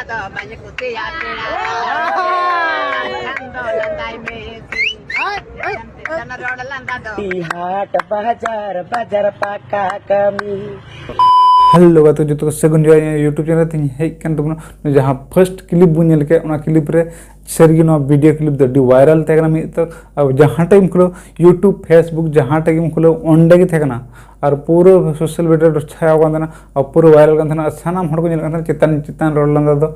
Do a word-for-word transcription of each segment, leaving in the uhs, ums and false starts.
ᱫᱚ ᱵᱟᱹᱧ ᱠᱩᱥᱤᱭᱟᱜ ᱯᱮᱲᱟ᱾ ᱵᱟᱠᱷᱟᱱ ᱫᱚ ᱞᱟᱸᱫᱟᱭ ᱢᱮ ᱤᱥᱤᱱ᱾ ᱡᱟᱱᱟ ᱨᱚᱲ ᱞᱟᱸᱫᱟ ᱫᱚ᱾ ᱴᱤ ᱦᱟᱴ ᱵᱟᱡᱟᱨ, ᱵᱟᱡᱟᱨ ᱯᱟᱠᱟ ᱠᱟᱹᱢᱤ᱾ ᱦᱮᱞᱳ ᱜᱟᱛᱮ ᱡᱚᱛᱚ ᱠᱚ ᱥᱟᱹᱜᱩᱱ ᱡᱚᱦᱟᱨ, ᱤᱧᱟᱹᱜ YouTube ᱪᱮᱱᱮᱞ ᱛᱤᱧ ᱦᱮᱡ ᱠᱟᱱ ᱛᱟᱵᱚᱱᱟ᱾ ᱡᱟᱦᱟᱸ ᱯᱷᱟᱥᱴ ᱠᱞᱤᱯ ᱵᱚᱱ ᱧᱮᱞ ᱠᱮᱫ, ᱚᱱᱟ ᱠᱞᱤᱯ ᱨᱮ ᱥᱟᱹᱨᱤᱜᱮ ᱱᱚᱣᱟ ᱵᱷᱤᱰᱤᱭᱳ ᱠᱞᱤᱯ ᱫᱚ ᱟᱹᱰᱤ ᱵᱷᱟᱭᱨᱟᱞ ᱛᱟᱦᱮᱸ ᱠᱟᱱᱟ ᱢᱤᱫ ᱚᱠᱛᱚ᱾ ᱟᱨ ᱡᱟᱦᱟᱸ ᱴᱟᱜ ᱜᱮᱢ ᱠᱷᱩᱞᱟᱹᱣ, YouTube, Facebook, ᱡᱟᱦᱟᱸ ᱴᱟᱜ ᱜᱮᱢ ᱠᱷᱩᱞᱟᱹᱣ, ᱚᱸᱰᱮ ᱜᱮ ᱛᱟᱦᱮᱸ ᱠᱟᱱᱟ᱾ ᱟᱨ ᱯᱩᱨᱟᱹ ᱥᱳᱥᱟᱞ ᱢᱤᱰᱤᱭᱟ ᱨᱮ ᱪᱷᱟᱭᱟᱣ ᱠᱟᱱ ᱛᱟᱦᱮᱱᱟ, ᱟᱨ ᱯᱩᱨᱟᱹ ᱵᱷᱟᱭᱨᱟᱞ ᱠᱟᱱ ᱛᱟᱦᱮᱱᱟ, ᱟᱨ ᱥᱟᱱᱟᱢ ᱦᱚᱲ ᱠᱚ ᱧᱮᱞᱮᱫ ᱠᱟᱱ ᱛᱟᱦᱮᱱᱟ ᱪᱮᱛᱟᱱ ᱪᱮᱛᱟᱱ ᱨᱚᱲ ᱞᱟᱸᱫᱟ ᱫᱚ᱾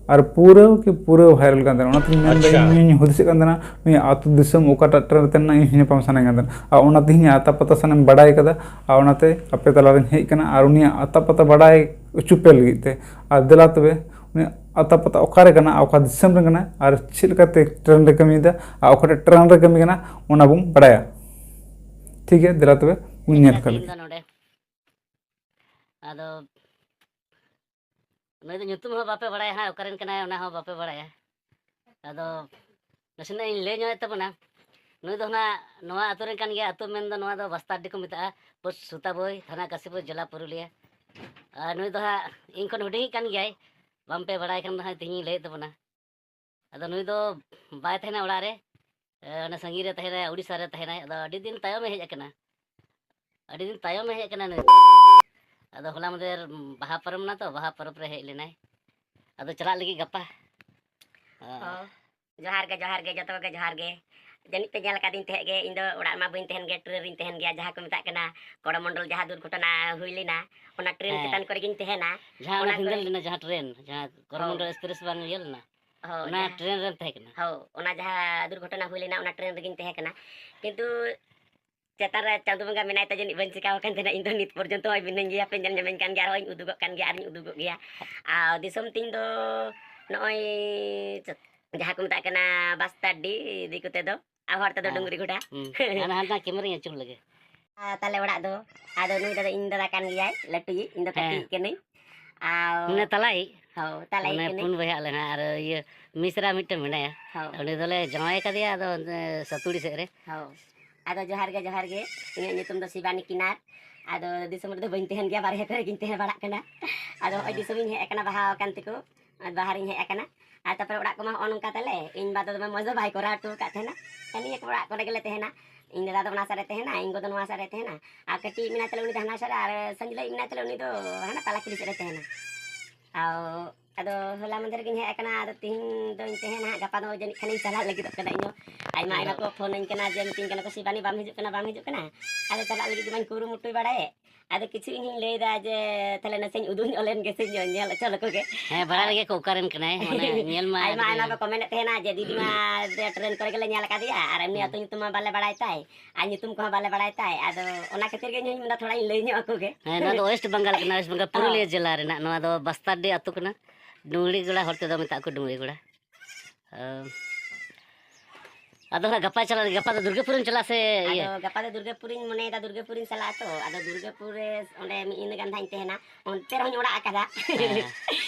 ᱟᱨ ᱯᱩᱨᱟᱹ ᱠᱤ ᱯᱩᱨᱟᱹ ᱵᱷᱟᱭᱨᱟᱞ ᱠᱟᱱ ᱛᱟᱦᱮᱱᱟ᱾ ᱚᱱᱟᱛᱮ ᱤᱧ ᱢᱮᱱᱫᱟ, ᱟᱪᱪᱷᱟ᱾ ᱤᱧ ᱦᱚᱧ ᱦᱩᱫᱤᱥᱮᱫ ᱠᱟᱱ ᱛᱟᱦᱮᱱᱟ, ᱱᱩᱭ ᱟᱹᱛᱩ ᱫᱤᱥᱚᱢ ᱚᱠᱟᱴᱟᱜ ᱴᱨᱮᱱ ᱨᱮ ᱛᱟᱦᱮᱱᱟ, ᱤᱧ ᱦᱚᱸ ᱧᱟᱯᱟᱢ ᱥᱟᱱᱟᱧ ᱠᱟᱱ ᱛᱟᱦᱮᱱᱟ᱾ ᱟᱨ ᱚᱱᱟᱛᱮ ᱤᱧ ᱟᱛᱟ ᱯᱟᱛᱟ ᱥᱟᱱᱟᱢ ᱵᱟᱰᱟᱭ ᱠᱟᱫᱟ, ᱟᱨ ᱚᱱᱟᱛᱮ ᱟᱯᱮ ᱛᱟᱞᱟᱨᱤᱧ ᱦᱮᱡ ᱠᱟᱱᱟ᱾ ᱟᱨ ᱩᱱᱤᱭᱟᱜ ᱟᱛᱟ ᱯᱟᱛᱟ ᱵᱟᱰᱟᱭ ᱦᱚᱪᱚ ᱯᱮ ᱞᱟᱹᱜᱤᱫ ᱛᱮ, ᱟᱨ ᱫᱮᱞᱟ ᱛᱚᱵᱮ, ᱩᱱᱤᱭᱟᱜ ᱟᱛᱟ ᱯᱟᱛᱟ ᱚᱠᱟᱨᱮ ᱠᱟᱱᱟ, ᱚᱠᱟ ᱫᱤᱥᱚᱢ ᱨᱮ ᱠᱟᱱᱟ, ᱟᱨ ᱪᱮᱫ ᱞᱮᱠᱟᱛᱮ ᱴᱨᱮᱱ ᱨᱮ ᱠᱟᱹᱢᱤᱭᱮᱫᱟ, ᱟᱨ ᱚᱠᱟᱴᱟᱜ ᱴᱨᱮᱱ ᱨᱮ ᱠᱟᱹᱢᱤ ᱠᱟᱱᱟ, ᱚᱱᱟ ᱵᱚᱱ ᱵᱟᱰᱟᱭᱟ᱾ ᱴᱷᱤᱠ ᱜᱮᱭᱟ, ᱫᱮᱞᱟ ᱛᱚᱵᱮ ᱵᱚᱱ ᱧᱮᱞ ᱟᱪᱪᱷᱟ, ᱠᱟᱜ ᱛᱮᱦᱮᱧ ᱞᱮᱜᱮ᱾ ᱫᱚ ᱱᱚᱰᱮ ᱟᱫᱚ ᱱᱩᱭ ᱫᱚ ᱧᱩᱛᱩᱢ ᱦᱚᱸ ᱵᱟᱯᱮ ᱵᱟᱲᱟᱭᱟ ᱦᱟᱸᱜ, ᱚᱠᱟᱨᱮᱱ ᱠᱟᱱᱟᱭ ᱚᱱᱟ ᱦᱚᱸ ᱵᱟᱯᱮ ᱵᱟᱲᱟᱭᱟ᱾ ᱟᱫᱚ ᱱᱟᱥᱮᱱᱟᱜ ᱤᱧ ᱞᱟᱹᱭ ᱧᱚᱜ ᱮᱫ ᱛᱟᱵᱚᱱᱟ᱾ ᱱᱩᱭ ᱫᱚ ᱦᱟᱸᱜ ᱱᱚᱣᱟ ᱟᱹᱛᱩ ᱨᱮᱱ ᱠᱟᱱ ᱜᱮᱭᱟ᱾ ᱟᱹᱛᱩ ᱢᱮᱱᱫᱚ ᱱᱚᱣᱟ ᱫᱚ ᱵᱟᱥᱛᱟ ᱟᱰᱰᱤ ᱠᱚ ᱢᱮᱛᱟᱜᱼᱟ, ᱯᱳᱥᱴ ᱥᱩᱛᱟᱵᱳᱭ, ᱛᱷᱟᱱᱟ ᱠᱟᱥᱤᱯᱩᱨ, ᱡᱮᱞᱟ ᱯᱩᱨᱩᱞᱤᱭᱟᱹ᱾ ᱟᱨ ᱱᱩᱭ ᱫᱚ ᱦᱟᱸᱜ ᱤᱧ ᱠᱷᱚᱱ ᱦᱩᱰᱤᱧᱤᱡ ᱠᱟᱱ ᱜᱮᱭᱟᱭ, ᱵᱟᱝ ᱯᱮ ᱵᱟᱲᱟᱭ ᱠᱷᱟᱱ ᱫᱚ ᱦᱟᱸᱜ ᱛᱮᱦᱮᱧ ᱤᱧ ᱞᱟᱹᱭᱮᱫ ᱛᱟᱵᱚᱱᱟ᱾ ᱟᱫᱚ ᱱᱩᱭ ᱫᱚ ᱵᱟᱭ ᱛᱟᱦᱮᱱᱟ ᱚᱲᱟᱜ ᱨᱮ, ᱮ, ᱚᱱᱟ ᱥᱟᱺᱜᱤᱧ ᱨᱮ ᱛᱟᱦᱮᱱᱟᱭ, ᱩᱲᱤᱥᱥᱟ ᱨᱮ ᱛᱟᱦᱮᱱᱟᱭ᱾ ᱟᱫᱚ ᱟᱹᱰᱤ ᱫᱤᱱ ᱛᱟᱭᱚᱢᱮ ᱦᱮᱡ ᱟᱠᱟᱱᱟ, ᱟᱹᱰᱤ ᱫᱤᱱ ᱛᱟᱭᱚᱢᱮ ᱦᱮᱡ ᱟᱠᱟᱱᱟ ᱱᱩᱭ ᱫᱚ᱾ ᱟᱫᱚ ᱦᱚᱞᱟ ᱢᱟᱫᱷᱮᱨ ᱵᱟᱦᱟ ᱯᱚᱨᱚᱵᱽ ᱮᱱᱟ ᱛᱚ, ᱵᱟᱦᱟ ᱯᱚᱨᱚᱵᱽ ᱨᱮ ᱦᱮᱡ ᱞᱮᱱᱟᱭ᱾ ᱟᱫᱚ ᱪᱟᱞᱟᱜ ᱞᱟᱹᱜᱤᱫ ᱜᱟᱯᱟ᱾ ᱦᱚᱸ᱾ ᱡᱚᱦᱟᱨ ᱜᱮ, ᱡᱚᱦᱟᱨ ᱜᱮ, ᱡᱚᱛᱚ ᱠᱚᱜᱮ ᱡᱚᱦᱟᱨ ᱜᱮ᱾ ᱡᱟᱹᱱᱤᱡ ᱯᱮ ᱧᱮᱞ ᱟᱠᱟᱫᱤᱧ ᱛᱟᱦᱮᱸᱫ ᱜᱮ, ᱤᱧ ᱫᱚ ᱚᱲᱟᱜ ᱨᱮᱢᱟ ᱵᱟᱹᱧ ᱛᱟᱦᱮᱱ ᱜᱮᱭᱟ, ᱴᱨᱮᱱ ᱨᱤᱧ ᱛᱟᱦᱮᱱ ᱜᱮᱭᱟ, ᱡᱟᱦᱟᱸ ᱠᱚ ᱢᱮᱛᱟᱜ ᱠᱟᱱᱟ ᱠᱚᱲᱚᱢᱚᱱᱰᱚᱞ, ᱡᱟᱦᱟᱸ ᱫᱩᱨᱜᱷᱚᱴᱚᱱᱟ ᱦᱩᱭ ᱞᱮᱱᱟ, ᱚᱱᱟ ᱴᱨᱮᱱ ᱦᱮᱸ᱾ ᱪᱮᱛᱟᱱ ᱠᱚᱨᱮ ᱜᱤᱧ ᱛᱟᱦᱮᱱᱟ᱾ ᱡᱟᱦᱟᱸ ᱚᱱᱟ ᱚᱱᱟ ᱵᱷᱤᱸᱫᱟᱹᱲ ᱠᱚᱨᱮ ᱞᱮᱱᱟ, ᱡᱟᱦᱟᱸ ᱴᱨᱮᱱ, ᱡᱟᱦᱟᱸ ᱦᱳᱭ᱾ ᱠᱚᱨᱚᱢᱚᱱᱰᱚᱞ ᱮᱠᱥᱯᱨᱮᱥ ᱵᱟᱝ ᱤᱭᱟᱹ ᱞᱮᱱᱟ? ᱦᱳᱭ, ᱚᱱᱟ ᱡᱟᱦᱟᱸ ᱴᱨᱮᱱ ᱨᱮᱢ ᱛᱟᱦᱮᱸ ᱠᱟᱱᱟ? ᱦᱳᱭ, ᱚᱱᱟ ᱡᱟᱦᱟᱸ ᱫᱩᱨᱜᱷᱚᱴᱚᱱᱟ ᱦᱩᱭ ᱞᱮᱱᱟ, ᱚᱱᱟ ᱴᱨᱮᱱ ᱨᱮᱜᱤᱧ ᱛᱟᱦᱮᱸ ᱠᱟᱱᱟ᱾ ᱠᱤᱱᱛᱩ ᱪᱮᱛᱟᱱ ᱨᱮ ᱪᱟᱸᱫᱳ ᱵᱚᱸᱜᱟ ᱢᱮᱱᱟᱭ ᱛᱮ ᱡᱟᱹᱱᱤᱡ ᱵᱟᱹᱧ ᱪᱤᱠᱟᱣ ᱟᱠᱟᱱ ᱛᱟᱦᱮᱱᱟ᱾ ᱤᱧ ᱫᱚ ᱱᱤᱛ ᱯᱚᱨᱡᱚᱱᱛᱚ ᱦᱚᱸᱭ ᱢᱤᱱᱟᱹᱧ ᱜᱮᱭᱟ, ᱯᱮ ᱧᱮᱞ ᱧᱟᱢᱟᱹᱧ ᱠᱟᱱ ᱜᱮᱭᱟ, ᱟᱨᱦᱚᱸᱧ ᱩᱫᱩᱜᱚᱜ ᱠᱟᱱ ᱜᱮᱭᱟ, ᱟᱨᱤᱧ ᱩᱫᱩᱜᱚᱜ ᱜᱮᱭᱟ᱾ ᱟᱨ ᱫᱤᱥᱚᱢ ᱛᱤᱧ ᱫᱚ ᱱᱚᱜᱼᱚᱭ ᱪᱮᱫ, ᱡᱟᱦᱟᱸ ᱠᱚ ᱢᱮᱛᱟᱜ ᱠᱟᱱᱟ ᱵᱟᱥᱛᱟᱰᱤ, ᱤᱫᱤ ᱠᱚᱛᱮ ᱫᱚ, ᱟᱨ ᱦᱚᱲ ᱛᱮᱫᱚ ᱦᱮᱸ᱾ ᱰᱩᱝᱨᱤ ᱜᱚᱰᱟ᱾ ᱦᱩᱸ᱾ ᱦᱟᱱᱟ, ᱦᱟᱱᱟ ᱠᱮᱢᱮᱨᱟᱧ ᱟᱹᱪᱩᱨ ᱞᱮᱜᱮ᱾ ᱟᱨ ᱛᱟᱞᱮ ᱚᱲᱟᱜ ᱫᱚ, ᱟᱫᱚ ᱱᱩᱭ ᱫᱚ ᱤᱧ ᱫᱟᱫᱟ ᱠᱟᱱ ᱜᱮᱭᱟᱭ, ᱞᱟᱹᱴᱩᱭᱤᱡ, ᱤᱧ ᱫᱚ ᱦᱮᱸ᱾ ᱠᱟᱹᱴᱤᱡ ᱠᱟᱹᱱᱟᱹᱧ᱾ ᱟᱨ ᱢᱟᱱᱮ ᱛᱟᱞᱟᱭᱤᱡ? ᱦᱳᱭ, ᱛᱟᱞᱟᱭᱤᱡ ᱢᱟᱱᱮ ᱠᱟᱹᱱᱟᱹᱧ᱾ ᱯᱩᱱ ᱵᱚᱭᱦᱟ ᱟᱞᱮ ᱦᱟᱸᱜ, ᱟᱨ ᱤᱭᱟᱹ ᱢᱤᱥᱨᱟ ᱢᱤᱫᱴᱮᱱ ᱢᱮᱱᱟᱭᱟ᱾ ᱦᱳᱭ᱾ ᱩᱱᱤ ᱫᱚᱞᱮ ᱡᱟᱶᱟᱭ ᱠᱟᱫᱮᱭᱟ, ᱟᱫᱚ ᱚᱱᱛᱮ ᱥᱟᱹᱛᱩᱲᱤ ᱥᱮᱫ ᱨᱮ᱾ ᱦᱳᱭ᱾ ᱟᱫᱚ ᱡᱚᱦᱟᱨ ᱜᱮ, ᱡᱚᱦᱟᱨ ᱜᱮ᱾ ᱤᱧᱟᱹᱜ ᱧᱩᱛᱩᱢ ᱫᱚ ᱥᱤᱵᱟᱱᱤ ᱠᱤᱱᱟᱨ᱾ ᱟᱫᱚ ᱫᱤᱥᱚᱢ ᱨᱮᱫᱚ ᱵᱟᱹᱧ ᱛᱟᱦᱮᱱ ᱜᱮᱭᱟ, ᱵᱟᱨᱦᱮ ᱠᱚᱨᱮ ᱜᱤᱧ ᱛᱟᱦᱮᱸ ᱵᱟᱲᱟᱜ ᱠᱟᱱᱟ᱾ ᱟᱫᱚ ᱦᱚᱸᱜᱼᱚᱭ ᱦᱮᱸ᱾ ᱫᱤᱥᱚᱢᱤᱧ ᱦᱮᱡ ᱟᱠᱟᱱᱟ, ᱵᱟᱦᱟ ᱟᱠᱟᱱ ᱛᱮᱠᱚ᱾ ᱵᱟᱦᱨᱤᱧ ᱦᱮᱡ ᱟᱠᱟᱱᱟ᱾ ᱟᱨ ᱛᱟᱨᱯᱚᱨᱮ ᱚᱲᱟᱜ ᱠᱚᱢᱟ ᱦᱚᱸᱜᱼᱚ ᱱᱚᱝᱠᱟ ᱛᱟᱞᱮ, ᱤᱧ ᱵᱟ ᱫᱚ ᱫᱚᱢᱮ ᱢᱚᱡᱽ ᱫᱚ ᱵᱟᱭ ᱠᱚᱨᱟᱣ ᱦᱚᱴᱚ ᱟᱠᱟᱫ ᱛᱟᱦᱮᱱᱟ᱾ ᱱᱤᱭᱟᱹ ᱠᱚ ᱚᱲᱟᱜ ᱠᱚᱨᱮ ᱜᱮᱞᱮ ᱛᱟᱦᱮᱱᱟ᱾ ᱤᱧ ᱫᱟᱫᱟ ᱫᱚ ᱚᱱᱟ ᱥᱟᱨᱮ ᱛᱟᱦᱮᱱᱟ, ᱤᱧ ᱜᱚ ᱫᱚ ᱱᱚᱣᱟ ᱥᱟᱨᱮ ᱛᱟᱦᱮᱱᱟ᱾ ᱟᱨ ᱠᱟᱹᱴᱤᱡ ᱢᱮᱱᱟᱭ ᱛᱟᱞᱮ ᱩᱱᱤ ᱫᱚ ᱦᱟᱱᱟ ᱥᱟᱨᱮ, ᱟᱨ ᱥᱟᱹᱧᱞᱟᱹᱭᱤᱡ ᱢᱮᱱᱟᱭ ᱛᱟᱞᱮ ᱩᱱᱤ ᱫᱚ ᱦᱟᱱᱟ ᱛᱟᱞᱟ ᱠᱩᱞᱦᱤ ᱥᱮᱫ ᱨᱮ ᱛᱟᱦᱮᱱᱟ᱾ ᱟᱨ ᱟᱫᱚ ᱦᱚᱞᱟ ᱢᱟᱫᱷᱮᱨ ᱜᱤᱧ ᱦᱮᱡ ᱟᱠᱟᱱᱟ, ᱟᱫᱚ ᱛᱤᱦᱤᱧ ᱫᱚᱧ ᱛᱟᱦᱮᱱᱟ ᱦᱟᱸᱜ, ᱜᱟᱯᱟ ᱫᱚ ᱡᱟᱹᱱᱤᱡ ᱠᱷᱟᱱᱤᱧ ᱪᱟᱞᱟᱜ ᱞᱟᱹᱜᱤᱫᱚᱜ ᱠᱟᱱᱟ ᱤᱧ ᱦᱚᱸ᱾ ᱟᱭᱢᱟ ᱟᱭᱢᱟ ᱠᱚ ᱯᱷᱳᱱᱟᱹᱧ ᱠᱟᱱᱟ ᱡᱮ ᱢᱤᱛᱟᱹᱧ ᱠᱟᱱᱟ ᱠᱚ, "ᱥᱤᱵᱟᱱᱤ ᱵᱟᱢ ᱦᱤᱡᱩᱜ ᱠᱟᱱᱟ, ᱵᱟᱢ ᱦᱤᱡᱩᱜ ᱠᱟᱱᱟ?" ᱟᱫᱚ ᱪᱟᱞᱟᱜ ᱞᱟᱹᱜᱤᱫ ᱫᱚ ᱢᱟᱧ ᱠᱩᱨᱩᱢᱩᱴᱩᱭ ᱵᱟᱲᱟᱭᱮᱫ, ᱟᱫᱚ ᱠᱤᱪᱷᱩ ᱤᱧ ᱦᱚᱧ ᱞᱟᱹᱭᱫᱟ ᱡᱮ ᱛᱟᱦᱞᱮ ᱱᱟᱥᱮᱧ ᱩᱫᱩᱜ ᱧᱚᱜ ᱞᱮᱱ ᱜᱮ ᱥᱮ ᱧᱮᱞ ᱦᱚᱪᱚ ᱞᱮᱠᱚ ᱜᱮ᱾ ᱦᱮᱸ, ᱵᱟᱲᱟᱭ ᱞᱮᱜᱮ ᱠᱚ ᱚᱠᱟᱨᱮᱱ ᱠᱟᱱᱟᱭ, ᱢᱟᱱᱮ ᱧᱮᱞ ᱢᱟ ᱟᱭᱢᱟ ᱟᱹᱰᱤ ᱟᱭᱢᱟ ᱠᱚ ᱠᱚᱢᱮᱱᱴ ᱮᱫ ᱛᱟᱦᱮᱱᱟ ᱡᱮ ᱫᱤᱫᱤ ᱢᱟ ᱴᱨᱮᱱ ᱠᱚᱨᱮ ᱜᱮᱞᱮ ᱧᱮᱞ ᱟᱠᱟᱫᱮᱭᱟ ᱟᱨ ᱮᱢᱱᱤ ᱦᱮᱸ᱾ ᱟᱹᱛᱩ ᱧᱩᱛᱩᱢ ᱢᱟ ᱵᱟᱞᱮ ᱵᱟᱲᱟᱭ ᱛᱟᱭ ᱟᱨ ᱧᱩᱛᱩᱢ ᱠᱚᱦᱚᱸ ᱵᱟᱞᱮ ᱵᱟᱲᱟᱭ ᱛᱟᱭ, ᱟᱫᱚ ᱚᱱᱟ ᱠᱷᱟᱹᱛᱤᱨ ᱜᱮ ᱤᱧ ᱦᱚᱧ ᱢᱮᱱᱫᱟ ᱛᱷᱚᱲᱟᱧ ᱞᱟᱹᱭ ᱧᱚᱜ ᱟᱠᱚ ᱜᱮ᱾ ᱦᱮᱸ, ᱱᱚᱣᱟ ᱫᱚ ᱳᱭᱮᱥᱴ ᱵᱮᱝᱜᱟᱞ ᱠᱟᱱᱟ, ᱳᱭᱮᱥᱴ ᱵᱮᱝᱜᱟᱞ ᱯᱩᱨᱩᱞᱤᱭᱟᱹ ᱦᱚᱸ᱾ ᱡᱮᱞᱟ ᱨᱮᱱᱟᱜ᱾ ᱱᱚᱣᱟ ᱫᱚ ᱵᱟᱥᱛᱟᱨᱰᱤ ᱟᱹᱛᱩ ᱠᱟᱱᱟ, ᱰᱩᱝᱜᱽᱲᱤ ᱜᱚᱲᱟ ᱦᱚᱲ ᱛᱮᱫᱚ ᱢᱮᱛᱟᱜ ᱠᱚ ᱰᱩᱝᱜᱽᱲᱤ ᱜᱚᱲᱟ᱾ ᱟᱢ, ᱟᱫᱚ ᱦᱟᱸᱜ ᱜᱟᱯᱟ ᱪᱟᱞᱟᱜ, ᱜᱟᱯᱟ ᱫᱚ ᱫᱩᱨᱜᱟᱹᱯᱩᱨᱮᱢ ᱪᱟᱞᱟᱜᱼᱟ ᱥᱮ ᱤᱭᱟᱹ? ᱟᱫᱚ ᱜᱟᱯᱟ ᱫᱚ ᱫᱩᱨᱜᱟᱹᱯᱩᱨᱤᱧ ᱢᱚᱱᱮᱭᱮᱫᱟ, ᱫᱩᱨᱜᱟᱹᱯᱩᱨᱤᱧ ᱪᱟᱞᱟᱜᱼᱟ ᱛᱚ᱾ ᱟᱫᱚ ᱫᱩᱨᱜᱟᱹᱯᱩᱨ ᱨᱮ ᱚᱸᱰᱮ ᱢᱤᱫ ᱧᱤᱫᱟᱹ ᱜᱟᱱ ᱫᱚ ᱦᱟᱸᱜ ᱤᱧ ᱛᱟᱦᱮᱱᱟ, ᱚᱱᱛᱮ ᱨᱮᱦᱚᱸᱧ ᱚᱲᱟᱜ ᱟᱠᱟᱫᱟ᱾ ᱦᱮᱸ᱾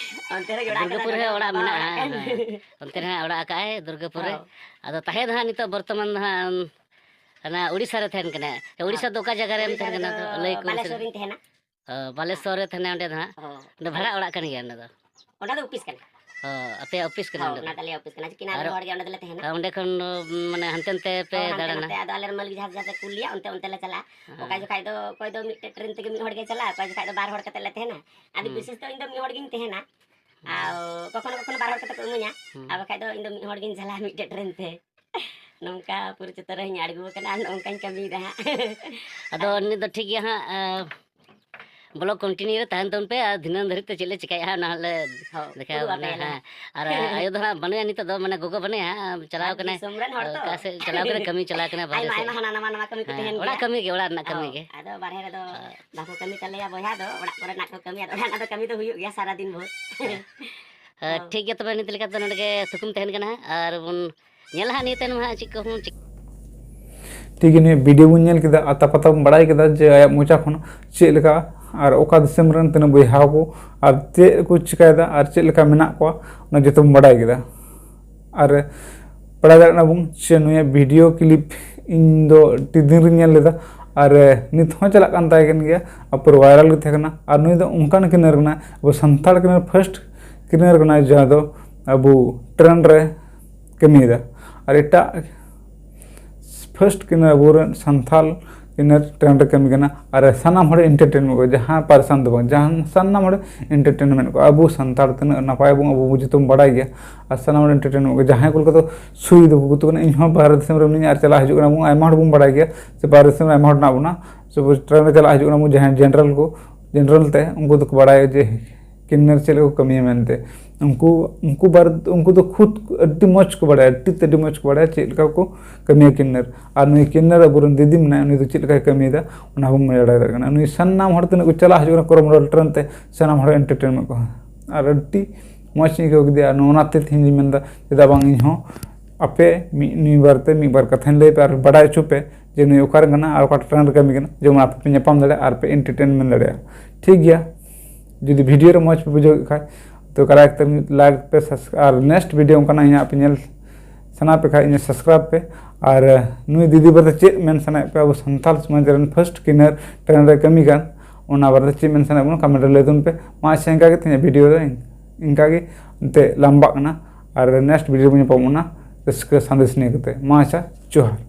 ᱚᱱᱛᱮ ᱨᱮᱦᱚᱸᱧ ᱚᱲᱟᱜ ᱟᱠᱟᱫᱟ, ᱫᱩᱨᱜᱟᱹᱯᱩᱨ ᱨᱮ ᱱᱚᱰᱮ ᱦᱚᱸ ᱚᱲᱟᱜ ᱵᱟᱵᱟ ᱢᱮᱱᱟᱜᱼᱟ, ᱚᱲᱟᱜ ᱠᱟᱱ᱾ ᱦᱮᱸ᱾ ᱚᱱᱛᱮ ᱨᱮᱦᱚᱸ ᱚᱲᱟᱜ ᱟᱠᱟᱫ ᱟᱭ ᱫᱩᱨᱜᱟᱹᱯᱩᱨ ᱨᱮ᱾ ᱦᱚᱸ᱾ ᱟᱫᱚ ᱛᱟᱦᱮᱸ ᱫᱚ ᱦᱟᱸᱜ ᱱᱤᱛᱚᱜ ᱵᱚᱨᱛᱚᱢᱟᱱ ᱫᱚ ᱦᱟᱸᱜ ᱟᱢ ᱦᱟᱱᱟ ᱩᱲᱤᱥᱥᱟ ᱨᱮ ᱛᱟᱦᱮᱱ ᱠᱟᱱᱟ᱾ ᱩᱲᱤᱥᱥᱟ ᱫᱚ ᱚᱠᱟ ᱡᱟᱭᱜᱟ ᱨᱮᱢ ᱩᱲᱤᱥᱥᱟ ᱛᱟᱦᱮᱱ ᱠᱟᱱᱟ? ᱨᱮᱫᱚ ᱞᱟᱹᱭ ᱠᱚ ᱥᱮ᱾ ᱵᱟᱞᱮᱥᱚᱨ ᱨᱤᱧ ᱛᱟᱦᱮᱱᱟ᱾ ᱚ, ᱵᱟᱞᱮᱥᱚᱨ ᱨᱮ ᱛᱟᱦᱮᱱᱟ ᱚᱸᱰᱮ ᱫᱚ ᱦᱟᱸᱜ᱾ ᱦᱚᱸ᱾ ᱚᱸᱰᱮ ᱵᱷᱟᱲᱟ ᱚᱲᱟᱜ ᱠᱟᱱ ᱜᱮᱭᱟ ᱚᱸᱰᱮ ᱫᱚ? ᱚᱱᱟ ᱫᱚ ᱚᱯᱷᱤᱥ ᱠᱟᱱᱟ᱾ ᱚ, ᱟᱯᱮᱭᱟᱜ ᱚᱯᱷᱤᱥ ᱠᱟᱱᱟ ᱦᱚᱸ, ᱚᱸᱰᱮ ᱚᱱᱟ ᱫᱚ? ᱛᱟᱞᱮᱭᱟᱜ ᱚᱯᱷᱤᱥ ᱠᱟᱱᱟ᱾ ᱪᱤᱠᱟᱹ ᱱᱟ ᱟᱨ ᱟᱞᱮ ᱦᱚᱲ ᱜᱮ ᱚᱸᱰᱮ ᱫᱚᱞᱮ ᱛᱟᱦᱮᱱᱟ᱾ ᱟᱨ ᱚᱸᱰᱮ ᱠᱷᱚᱱ, ᱢᱟᱱᱮ, ᱦᱟᱱᱛᱮ ᱱᱟᱛᱮ ᱯᱮ ᱦᱚᱸ, ᱦᱟᱱᱛᱮ ᱫᱟᱬᱟᱱᱟ? ᱱᱟᱛᱮ᱾ ᱟᱫᱚ ᱟᱞᱮ ᱨᱮᱱ ᱢᱟᱹᱞᱤᱠ ᱡᱟᱦᱟᱸ ᱡᱟᱦᱟᱸ ᱛᱮ ᱠᱩᱞ ᱞᱮᱭᱟ, ᱚᱱᱛᱮ, ᱚᱱᱛᱮ ᱞᱮ ᱪᱟᱞᱟᱜᱼᱟ᱾ ᱦᱮᱸ᱾ ᱚᱠᱟ ᱡᱚᱠᱷᱟᱡ ᱫᱚ ᱚᱠᱚᱭ ᱫᱚ ᱢᱤᱫᱴᱮᱡ ᱴᱨᱮᱱ ᱛᱮᱜᱮ ᱢᱤᱫ ᱦᱚᱲ ᱜᱮ ᱪᱟᱞᱟᱜᱼᱟ, ᱚᱠᱟ ᱡᱚᱠᱷᱟᱡ ᱫᱚ ᱵᱟᱨ ᱦᱚᱲ ᱠᱟᱛᱮ ᱞᱮ ᱛᱟᱦᱮᱱᱟ᱾ ᱟᱫᱚ ᱦᱩᱸ᱾ ᱵᱤᱥᱮᱥ ᱫᱚ ᱤᱧ ᱫᱚ ᱢᱤᱫ ᱦᱚᱲ ᱜᱤᱧ ᱛᱟᱦᱮᱱᱟ᱾ ᱦᱩᱸ᱾ ᱟᱨ ᱠᱚᱠᱷᱚᱱᱚ ᱠᱚᱠᱷᱚᱱᱚ ᱵᱟᱨ ᱦᱚᱲ ᱠᱟᱛᱮ ᱠᱚ ᱤᱢᱟᱹᱧᱟ᱾ ᱦᱩᱸ᱾ ᱟᱨ ᱵᱟᱠᱷᱟᱡ ᱫᱚ ᱤᱧ ᱫᱚ ᱢᱤᱫ ᱦᱚᱲ ᱜᱤᱧ ᱪᱟᱞᱟᱜᱼᱟ ᱢᱤᱫᱴᱮᱡ ᱴᱨᱮᱱ ᱛᱮ᱾ ᱱᱚᱝᱠᱟ ᱯᱚᱨᱤᱪᱤᱛᱚ ᱨᱮ ᱤᱧ ᱟᱬᱜᱚ ᱟᱠᱟᱱᱟ ᱟᱨ ᱱᱚᱝᱠᱟᱧ ᱠᱟᱹᱢᱤᱭᱮᱫᱟ ᱦᱟᱸᱜ᱾ ᱟᱫᱚ ᱱᱤᱛ ᱫᱚ ᱴᱷᱤᱠ ᱜᱮᱭᱟ ᱦᱟᱸᱜ, ᱟᱸ, ᱵᱞᱚᱜ ᱠᱚᱱᱴᱤᱱᱤᱭᱩ ᱨᱮ ᱛᱟᱦᱮᱱ ᱛᱟᱵᱚᱱ ᱯᱮ ᱟᱨ ᱫᱷᱤᱱᱟᱹᱱ ᱫᱷᱟᱹᱨᱤᱡ ᱛᱮ ᱪᱮᱫ ᱞᱮ ᱪᱤᱠᱟᱹᱭᱟ ᱦᱟᱸᱜ, ᱚᱱᱟ ᱦᱚᱸ ᱞᱮ ᱦᱚᱸ, ᱫᱮᱠᱷᱟᱣ ᱩᱫᱩᱜ ᱟᱵᱚᱱᱟ ᱟᱯᱮᱭᱟᱞᱮ ᱦᱟᱸᱜ᱾ ᱦᱟᱸᱜ᱾ ᱟᱨ ᱟᱭᱳ ᱫᱚ ᱦᱟᱸᱜ ᱵᱟᱹᱱᱩᱭᱟ ᱱᱤᱛᱚᱜ ᱫᱚ, ᱢᱟᱱᱮ ᱜᱚᱜᱚ ᱵᱟᱹᱱᱩᱭᱟ ᱦᱟᱸᱜ, ᱪᱟᱞᱟᱣ ᱟᱨ ᱠᱟᱱᱟᱭ, ᱫᱤᱥᱚᱢ ᱨᱮᱱ ᱦᱚᱲ ᱛᱚ᱾ ᱚᱠᱟ ᱥᱮᱫ ᱪᱟᱞᱟᱣ ᱠᱟᱱᱟᱭ, ᱠᱟᱹᱢᱤ ᱪᱟᱞᱟᱣ ᱠᱟᱱᱟᱭ ᱵᱟᱦᱨᱮ ᱟᱭᱢᱟ, ᱥᱮᱫ᱾ ᱟᱭᱢᱟ ᱦᱟᱱᱟ ᱱᱟᱣᱟ, ᱱᱟᱣᱟ ᱠᱟᱹᱢᱤ ᱠᱚ ᱦᱮᱸ, ᱛᱟᱦᱮᱱ ᱚᱲᱟᱜ ᱜᱮᱭᱟ᱾ ᱠᱟᱹᱢᱤ ᱜᱮ, ᱚᱲᱟᱜ ᱨᱮᱱᱟᱜ ᱠᱟᱹᱢᱤ ᱦᱚᱸ, ᱜᱮ᱾ ᱟᱫᱚ ᱵᱟᱨᱦᱮ ᱨᱮᱫᱚ ᱦᱮᱸ᱾ ᱵᱟᱠᱚ ᱠᱟᱹᱢᱤ ᱛᱟᱞᱮᱭᱟ ᱵᱚᱭᱦᱟ ᱫᱚ, ᱚᱲᱟᱜ ᱠᱚᱨᱮᱱᱟᱜ ᱠᱚ ᱠᱟᱹᱢᱤᱭᱟ, ᱟᱫᱚ ᱚᱲᱟᱜ ᱨᱮᱱᱟᱜ ᱫᱚ ᱠᱟᱹᱢᱤ ᱫᱚ ᱦᱩᱭᱩᱜ ᱜᱮᱭᱟ ᱥᱟᱨᱟ ᱫᱤᱱ ᱵᱷᱳᱨ᱾ ᱦᱮᱸ᱾ ᱦᱮᱸ, ᱦᱚᱸ᱾ ᱴᱷᱤᱠ ᱜᱮᱭᱟ, ᱛᱚᱵᱮ ᱱᱤᱛ ᱞᱮᱠᱟ ᱫᱚ ᱱᱚᱰᱮ ᱜᱮ ᱛᱷᱩᱠᱩᱢ ᱛᱟᱦᱮᱱ ᱠᱟᱱᱟ ᱦᱟᱸᱜ, ᱟᱨ ᱵᱚᱱ ᱧᱮᱞᱟ ᱦᱟᱸᱜ ᱱᱤᱭᱟᱹ ᱛᱟᱭᱱᱚᱢ ᱦᱟᱸᱜ ᱪᱮᱫ ᱠᱚ ᱦᱚᱸ ᱪᱤᱠ- ᱴᱷᱤᱠ ᱜᱮᱭᱟ, ᱱᱤᱭᱟᱹ ᱵᱷᱤᱰᱤᱭᱳ ᱵᱚᱱ ᱧᱮᱞ ᱠᱮᱫᱟ, ᱟᱛᱟ ᱯᱟᱛᱟ ᱵᱚᱱ ᱵᱟᱲᱟᱭ ᱠᱮᱫᱟ ᱡᱮ ᱟᱭᱟᱜ ᱢᱚᱪᱟ ᱠᱷᱚᱱ ᱪᱮᱫ ᱞᱮᱠᱟ ᱟᱨ ᱚᱠᱟ ᱫᱤᱥᱚᱢ ᱨᱮᱱ ᱛᱤᱱᱟᱹᱜ ᱵᱚᱭᱦᱟ ᱠᱚ ᱟᱨ ᱪᱮᱫ ᱠᱚ ᱪᱤᱠᱟᱹᱭᱮᱫᱟ ᱟᱨ ᱪᱮᱫ ᱞᱮᱠᱟ ᱢᱮᱱᱟᱜ ᱠᱚᱣᱟ, ᱚᱱᱟ ᱡᱚᱛᱚ ᱵᱚᱱ ᱵᱟᱲᱟᱭ ᱠᱮᱫᱟ᱾ ᱟᱨ ᱵᱟᱲᱟᱭ ᱫᱟᱲᱮᱭᱟᱜ ᱠᱟᱱᱟ ᱵᱚᱱ ᱡᱮ ᱱᱩᱭᱟᱜ ᱵᱷᱤᱰᱤᱭᱳ ᱠᱞᱤᱯ ᱤᱧ ᱫᱚ ᱟᱹᱰᱤ ᱫᱤᱱ ᱨᱤᱧ ᱧᱮᱞ ᱞᱮᱫᱟ ᱟᱨ ᱱᱤᱛ ᱦᱚᱸ ᱪᱟᱞᱟᱜ ᱠᱟᱱ ᱛᱟᱭ ᱠᱟᱱ ᱜᱮᱭᱟ, ᱟᱨ ᱯᱩᱨᱟᱹ ᱵᱷᱟᱭᱨᱟᱞ ᱜᱮ ᱛᱟᱦᱮᱸ ᱠᱟᱱᱟ᱾ ᱟᱨ ᱱᱩᱭ ᱫᱚ ᱚᱱᱠᱟᱱ ᱠᱤᱱᱟᱹᱨ ᱠᱟᱱᱟᱭ, ᱟᱵᱚ ᱥᱟᱱᱛᱟᱲ ᱠᱤᱱᱟᱹᱨ ᱯᱷᱟᱥᱴ ᱠᱤᱱᱟᱹᱨ ᱠᱟᱱᱟᱭ, ᱡᱟᱦᱟᱸ ᱫᱚ ᱟᱵᱚ ᱴᱨᱮᱱ ᱨᱮ ᱠᱟᱹᱢᱤᱭᱮᱫᱟ᱾ ᱟᱨ ᱮᱴᱟᱜ ᱯᱷᱟᱥᱴ ᱠᱤᱱᱟᱹᱨ ᱟᱵᱚᱨᱮᱱ ᱥᱟᱱᱛᱟᱞ ᱠᱤᱱᱟᱹᱨ ᱴᱨᱮᱱ ᱨᱮ ᱠᱟᱹᱢᱤ ᱠᱟᱱᱟ᱾ ᱟᱨ ᱥᱟᱱᱟᱢ ᱦᱚᱲ ᱮᱱᱴᱟᱨᱴᱮᱱᱢᱮᱱᱴ ᱠᱚ, ᱡᱟᱦᱟᱸ ᱯᱟᱨᱥᱟᱱ ᱫᱚ ᱵᱟᱝ, ᱡᱟᱦᱟᱸ ᱥᱟᱱᱟᱢ ᱦᱚᱲ ᱮᱱᱴᱟᱨᱴᱮᱱᱢᱮᱱᱴ ᱠᱚ᱾ ᱟᱵᱚ ᱥᱟᱱᱛᱟᱲ ᱛᱤᱱᱟᱹᱜ ᱱᱟᱯᱟᱭ ᱵᱚᱱ, ᱟᱵᱚ ᱡᱚᱛᱚᱢ ᱵᱟᱲᱟᱭ ᱜᱮᱭᱟ᱾ ᱟᱨ ᱥᱟᱱᱟᱢ ᱦᱚᱲ ᱮᱱᱴᱟᱨᱴᱮᱱᱢᱮᱱᱴ ᱠᱚ, ᱡᱟᱦᱟᱸᱭ ᱠᱚ ᱞᱮᱠᱟ ᱫᱚ ᱥᱩᱭ ᱫᱚᱠᱚ ᱜᱩᱛᱩ ᱠᱟᱱᱟ, ᱤᱧ ᱦᱚᱸ ᱵᱟᱦᱨᱮ ᱫᱤᱥᱚᱢ ᱨᱮ ᱢᱤᱱᱟᱹᱧᱟ ᱟᱨ ᱪᱟᱞᱟᱜ ᱦᱤᱡᱩᱜ ᱠᱟᱱᱟ ᱵᱚᱱ, ᱟᱭᱢᱟ ᱦᱚᱲ ᱵᱚᱱ ᱵᱟᱲᱟᱭ ᱜᱮᱭᱟ ᱥᱮ ᱵᱟᱦᱨᱮ ᱫᱤᱥᱚᱢ ᱨᱮ ᱟᱭᱢᱟ ᱦᱚᱲ ᱢᱮᱱᱟᱜ ᱵᱚᱱᱟ, ᱥᱮ ᱴᱨᱮᱱ ᱨᱮ ᱪᱟᱞᱟᱜ ᱦᱤᱡᱩᱜ ᱠᱟᱱᱟ ᱵᱚᱱ, ᱡᱟᱦᱟᱸᱭ ᱡᱮᱱᱟᱨᱮᱞ ᱠᱚ, ᱡᱮᱱᱟᱨᱮᱞ ᱛᱮ ᱩᱱᱠᱩ ᱫᱚᱠᱚ ᱵᱟᱲᱟᱭᱟ ᱡᱮ ᱠᱤᱱᱱᱟᱨ ᱪᱮᱫ ᱞᱮᱠᱟ ᱠᱚ ᱠᱟᱹᱢᱤᱭᱟ ᱢᱮᱱᱛᱮ᱾ ᱩᱱᱠᱩ, ᱩᱱᱠᱩ ᱵᱟᱨ, ᱩᱱᱠᱩ ᱫᱚ ᱠᱷᱩᱫ ᱟᱹᱰᱤ ᱢᱚᱡᱽ ᱠᱚ ᱵᱟᱲᱟᱭᱟ, ᱟᱹᱰᱤ ᱛᱮ ᱟᱹᱰᱤ ᱢᱚᱡᱽ ᱠᱚ ᱵᱟᱲᱟᱭᱟ ᱪᱮᱫ ᱞᱮᱠᱟ ᱠᱚ ᱠᱟᱹᱢᱤᱭᱟ ᱠᱤᱱᱱᱟᱨ᱾ ᱟᱨ ᱱᱩᱭ ᱠᱤᱱᱱᱟᱨ ᱟᱵᱚᱨᱮᱱ ᱫᱤᱫᱤ ᱢᱮᱱᱟᱭᱟ, ᱩᱱᱤ ᱫᱚ ᱪᱮᱫ ᱞᱮᱠᱟᱭ ᱠᱟᱹᱢᱤᱭᱮᱫᱟ, ᱚᱱᱟ ᱦᱚᱸᱵᱚᱱ ᱵᱟᱲᱟᱭ ᱫᱟᱲᱮᱭᱟᱜ ᱠᱟᱱᱟ᱾ ᱱᱩᱭ ᱥᱟᱱᱟᱢ ᱦᱚᱲ ᱛᱤᱱᱟᱹᱜ ᱠᱚ ᱪᱟᱞᱟᱜ ᱦᱤᱡᱩᱜ ᱠᱟᱱᱟ ᱠᱚᱨᱚᱢᱚᱱᱰᱚᱞ ᱴᱨᱮᱱ ᱛᱮ, ᱥᱟᱱᱟᱢ ᱦᱚᱲ ᱮᱱᱴᱟᱨᱴᱮᱱᱢᱮᱱᱴ ᱠᱚ᱾ ᱟᱨ ᱟᱹᱰᱤ ᱢᱚᱡᱽ ᱤᱧ ᱟᱹᱭᱠᱟᱹᱣ ᱠᱮᱫᱮᱭᱟ᱾ ᱟᱨ ᱚᱱᱟᱛᱮ ᱛᱮᱦᱮᱧ ᱫᱩᱧ ᱢᱮᱱᱫᱟ, ᱪᱮᱫᱟᱜ ᱵᱟᱝ ᱤᱧ ᱦᱚᱸ ᱟᱯᱮ ᱢᱤᱫ, ᱱᱩᱭ ᱵᱟᱨᱮᱛᱮ ᱢᱤᱫ ᱵᱟᱨ ᱠᱟᱛᱷᱟᱧ ᱞᱟᱹᱭ ᱯᱮ ᱟᱨ ᱵᱟᱰᱟᱭ ᱦᱚᱪᱚ ᱯᱮ ᱡᱮ ᱱᱩᱭ ᱚᱠᱟᱨᱮ ᱠᱟᱱᱟ ᱟᱨ ᱚᱠᱟ ᱴᱨᱮᱱ ᱨᱮ ᱠᱟᱹᱢᱤ ᱠᱟᱱᱟ, ᱡᱮᱢᱚᱱ ᱟᱯᱮ ᱯᱮ ᱧᱟᱯᱟᱢ ᱫᱟᱲᱮᱭᱟᱜᱼᱟ ᱟᱨ ᱯᱮ ᱮᱱᱴᱟᱨᱴᱮᱱᱢᱮᱱᱴ ᱫᱟᱲᱮᱭᱟᱜᱼᱟ᱾ ᱴᱷᱤᱠ ᱜᱮᱭᱟ, ᱡᱩᱫᱤ ᱵᱷᱤᱰᱤᱭᱳ ᱨᱮ ᱢᱚᱡᱽ ᱯᱮ ᱵᱩᱡᱷᱟᱹᱣ ᱠᱮᱫ ᱠᱷᱟᱡ, ᱛᱚ ᱠᱟᱭᱨᱟ ᱟᱠᱛᱟᱨ ᱞᱟᱭᱤᱠ ᱯᱮ, subs-, ᱟᱨ ᱱᱮᱠᱥᱴ ᱵᱷᱤᱰᱤᱭᱳ ᱚᱱᱠᱟᱱᱟᱜ ᱤᱧᱟᱹᱜ ᱯᱮ ᱧᱮᱞ ᱥᱟᱱᱟ ᱯᱮ ᱠᱷᱟᱡ ᱤᱧᱟᱹᱜ ᱥᱟᱵᱥᱠᱨᱟᱭᱤᱵ ᱯᱮ᱾ ᱟᱨ ᱱᱩᱭ ᱫᱤᱫᱤ ᱵᱟᱨᱮᱛᱮ ᱪᱮᱫ ᱢᱮᱱ ᱥᱟᱱᱟᱭᱮᱫ ᱯᱮ, ᱟᱵᱚ ᱥᱟᱱᱛᱟᱲ ᱥᱚᱢᱟᱡᱽ ᱨᱮᱱ ᱯᱷᱟᱥᱴ ᱠᱤᱱᱟᱨ ᱴᱨᱮᱱ ᱨᱮ ᱠᱟᱹᱢᱤ ᱠᱟᱱ, ᱚᱱᱟ ᱵᱟᱨᱮᱛᱮ ᱪᱮᱫ ᱢᱮᱱ ᱥᱟᱱᱟᱭᱮᱫ ᱵᱚᱱᱟ ᱠᱚᱢᱮᱱᱴ ᱨᱮ ᱞᱟᱹᱭ ᱛᱟᱵᱚᱱ ᱯᱮ᱾ ᱢᱟ ᱟᱪᱪᱷᱟ, ᱤᱱᱠᱟ ᱜᱮ ᱛᱮᱦᱮᱧᱟᱜ ᱵᱷᱤᱰᱤᱭᱳ ᱫᱚ ᱤᱱᱠᱟ ᱜᱮ ᱮᱱᱛᱮ ᱞᱟᱢᱵᱟᱜ ᱠᱟᱱᱟ᱾ ᱟᱨ ᱱᱮᱠᱥᱴ ᱵᱷᱤᱰᱤᱭᱳ ᱵᱚᱱ ᱧᱟᱯᱟᱢ ᱚᱱᱟ ᱨᱟᱹᱥᱠᱟᱹ ᱥᱟᱸᱫᱮᱥ ᱱᱤᱭᱟᱹ ᱠᱟᱛᱮ᱾ ᱢᱟ ᱟᱪᱪᱷᱟ, ᱡᱚᱦᱟᱨ᱾